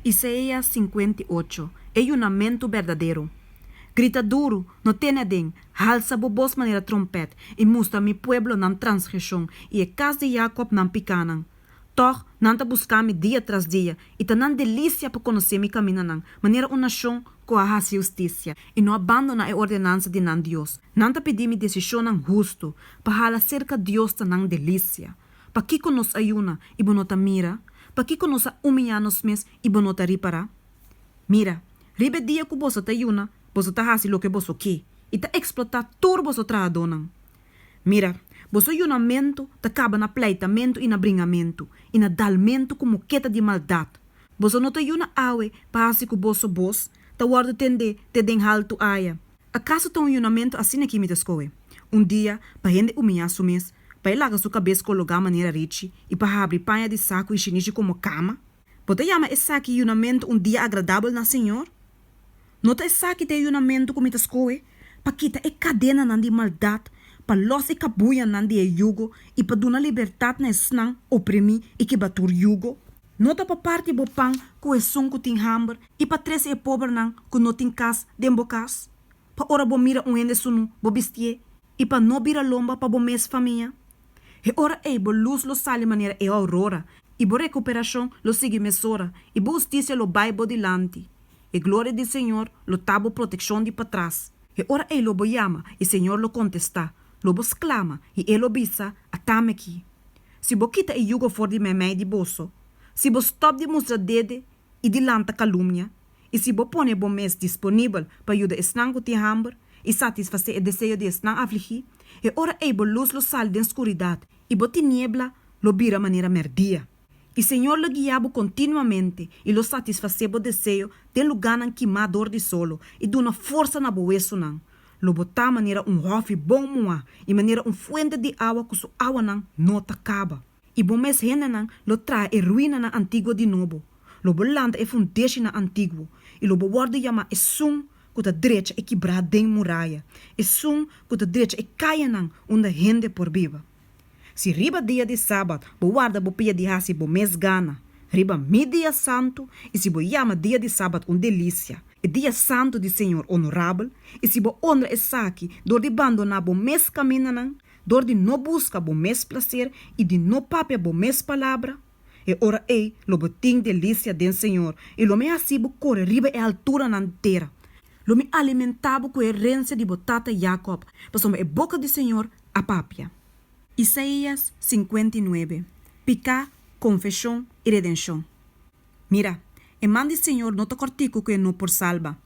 Isaías 58, E yunamentu berdadero Grita duru, no tene aden, halsa bo bos manera tròmpèt, i mustra Mi pueblo nan transgreshon, i e kas di Jakòb nan pikánan. Tòg nan ta buska Mi dia tras dia, i ta nan delisia pa konosé Mi kamindanan, manera un nashon ku a hasi hustisia i no a bandoná e ordenansa di nan Dios. Nan ta pidi Mi desishonnan hustu, pa hala serka Dios ta nan delisia. Pakiko nos a yuna, i bo no ta mira? Pakiko nos a umiyá nos mes, i bo no ta ripará? Mira, riba e dia ku boso ta yuna, boso ta hasi loke boso ke, i ta eksplotá tur boso trahadónan. Mira, boso yunamentu ta kaba na pleitamentu i na bringamentu, i na dalmentu ku moketa di maldat. Boso no ta yuna awe pa hasi ku boso bos ta wòrdu tendé te den haltu aya. Akaso ta un yunamentu asina ki mi ta skohe? Un dia pa hende umiyá su mes, pa e laga su kabes kologá manera richi i pa habri paña di saku i shinishi komo kama? Bo ta yama esaki yunamentu un dia agradabel na Señor? No ta esaki ta e yunamentu ku mi ta skohe, pa kita e kadenanan di maldat, pa lòs e kabuyanan di e yugo i pa duna libertat na esnan oprimí i kibra tur yugo? No ta pa parti bo pan ku esun ku tin hamber i pa trese e pobernan ku no tin kas den bo kas? Pa ora bo mira un hende sunú, bo bistié, i pa no bira lomba pa bo mes famia? E ora ei bo lus lo sali manera e ourora, i bo rekuperashon lo sigui mesora, i bo hustisia lo bai bo dilanti. E gloria di señor lo ta bo protekshon di patras. E ora ei lo bo yama, i señor lo kontestá, lo bo sklama, i e lo bisa, Atami aki. Si bo kita e yugo for di meimei di boso, si bo stòp di mustra dede i di lanta kalumnia, i si bo pone bo mes disponibel pa yuda esnan ku tin hamber i satisfasé e deseo di esnan afligí, e ora ei bo lus lo sali den skuridat i bo tiniebla lo bira manera mèrdia. I Señor lo guia bo kontinuamente i lo satisfasé bo deseo den lugánan kimá dor di solo i duna forsa na bo wesunan. Lo bo ta manera un hòfi bon muhá i manera un fuente di awa ku su awanan no ta kaba. I bo mes hendenan lo traha e ruinanan antiguo di nobo, lo bo lanta e fundeshinan antiguo, i lo bo wòrdu yamá esun ku ta drecha e kibrá den muraya, esun ku ta drecha e kayanan unda hende por biba. Si riba dia di sabat bo warda bo pia di hasi bo mes gana riba mi dia santu, i si bo yama dia di sabat un delisia, e dia santu di Señor onorabel, i si bo honra esaki dor di bandoná bo mes kamindanan, dor di no buska bo mes plaser i di no papia bo mes palabra, e ora ei lo bo tin delisia den Señor, i lo mi hasi bo kore riba e alturanan di tera. Lo mi alimentá bo ku e herensia di bo tata Jakòb, pasobra e boka di Señor a papia. Isaías 59, Piká, konfeshon i redenshon. Mira, e man di Señor no ta kòrtiku ku e no por salba,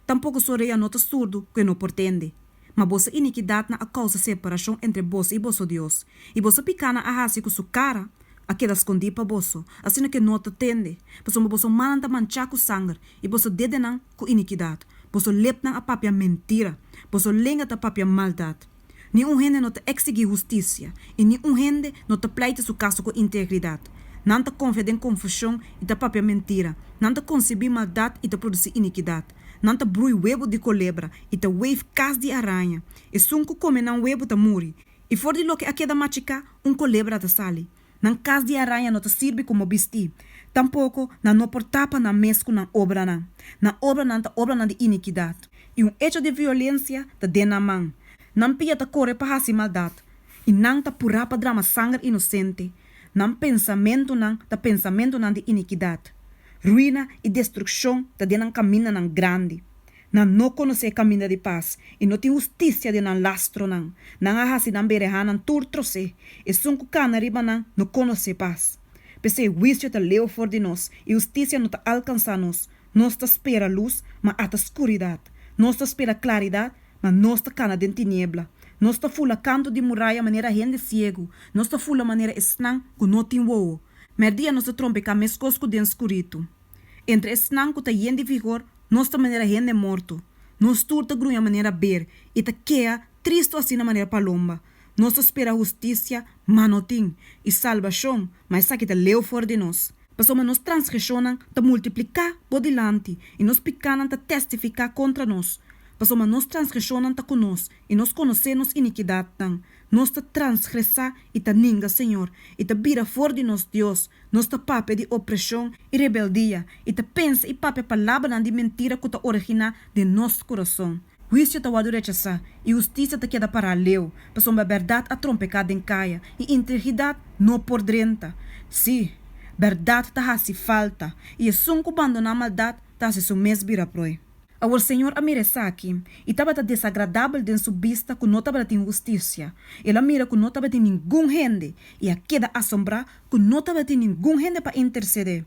tampoko su orea no ta surdu ku e no por tende. Ma boso inikidatnan a kousa separashon entre boso i boso Dios, i boso pikánan a hasi ku su kara a keda skondí pa boso, asina ku e no ta tende, pasobra boso mannan ta manchá ku sanger i boso dedenan ku inikidat. Boso lepnan a papia mentira, boso lenga ta papia maldat. Ni un hende no ta eksigí hustisia, i ni un hende no ta pleita su kaso ku integridat. Nan ta konfia den konfushon i ta papia mentira, nan ta konsibí maldat i ta produsí inikidat. Nan ta brui webu di kolebra i ta weef kas di araña. Esun ku kome nan webu ta muri, i for di loke a keda machiká, un kolebra ta sali. Nan kas di araña no ta sirbi komo bistí, tampoko nan no por tapa nan mes ku nan obranan. Nan obranan ta obranan di inikidat, i un echo di violensia ta den nan man. Nan pia ta kore pa hasi maldat, i nan ta purá pa drama sanger inosente. Nan pensamentunan ta pensamentunan di inikidat. Ruina i destrukshon ta den nan kamindanan grandi. Nan no konosé e kaminda di pas, i no tin hustisia den nan lastronan. Nan a hasi nan berehanan tur trosé. Esun ku kana riba nan no konosé pas. P'esei huisio ta leu for di nos, i hustisia no ta alkansá nos. Nos ta spera lus, ma ata skuridat. Nos ta spera klaridat, ma nos ta kana den tiniebla. Nos ta fula kantu di muraya manera hende siegu, nos ta fula manera esnan ku no tin wowo. Mèrdia nos ta trompeká meskos ku den skuritu. Entre esnan ku ta yen di vigor, nos ta manera hende morto. Nos tur ta gruña manera ber i ta kea tristu asina manera palomba. Nos ta spera hustisia, ma no tin, i salbashon, ma esaki ta leu for di nos. Pasobra nos transgreshonnan ta multipliká bo dilanti, i nos pikánan ta testifiká kontra nos. Pasobra nos transgreshonnan ta ku nos, i nos konosé nos inikidatnan. Nos ta transgresá i ta ninga Señor, i ta bira for di nos Dios, nos ta papia di opreshon i rebeldia, i ta pensa i papia palabranan di mentira ku ta originá den nos kurason. Huisio ta wòrdu rechasá, i hustisia ta keda pará leu, pasobra bèrdat a trompeká den kaya, i integridat no por drenta. Sí, bèrdat ta hasi falta, i esun ku bandoná maldat ta hasi su mes bira proi. Awor señor a mira esaki, i tabata desagradabel den su bista ku no tabatin hustisia. El a mira ku no tabatin ningun hende, i a keda asombrá ku no tabatin ningun hende pa intersedé.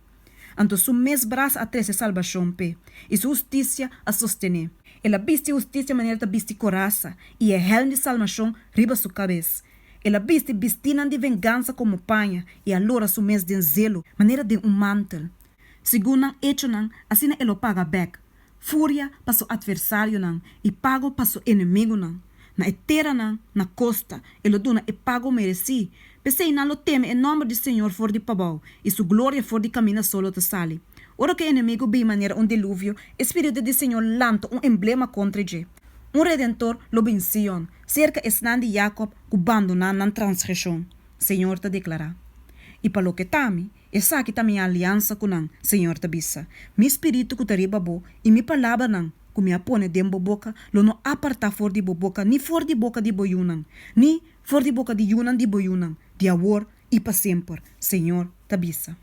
Anto su mes brasa a trese salbashon p'e, i su hustisia a sosten'é. El a bisti hustisia manera ta bisti korasa, i e hèlm di salmashon riba su kabes. El a bisti bistínan di vengansa komo paña, i a lora su mes den zelo manera den un mantel. Segun nan echonan, asina e lo paga bèk, furia pa su atversarionan i pago pa su enemigunan. Na e teranan na kosta e lo duna e pago meresí. P'esei nan lo teme e nòmber di señor for di pabou, i su gloria for di kaminda sol lo ta sali. Ora ku e enemigu bin manera un diluvio, e spiritu di señor lanta un emblema kontra dje. Un redentor lo bin Sion, serka esnan di Jakòb ku bandoná nan transgreshon, señor ta deklará. I pa loke ta mi, Esaki ta mi aliansa ku nan, Señor ta bisa. Mi spiritu ku ta riba bo i mi palabranan ku mi a pone den bo boka lo no apartá for di bo boka ni for di boka di bo yunan, ni for di boka di yunan di bo yunan, di awor i pa semper, Señor ta bisa.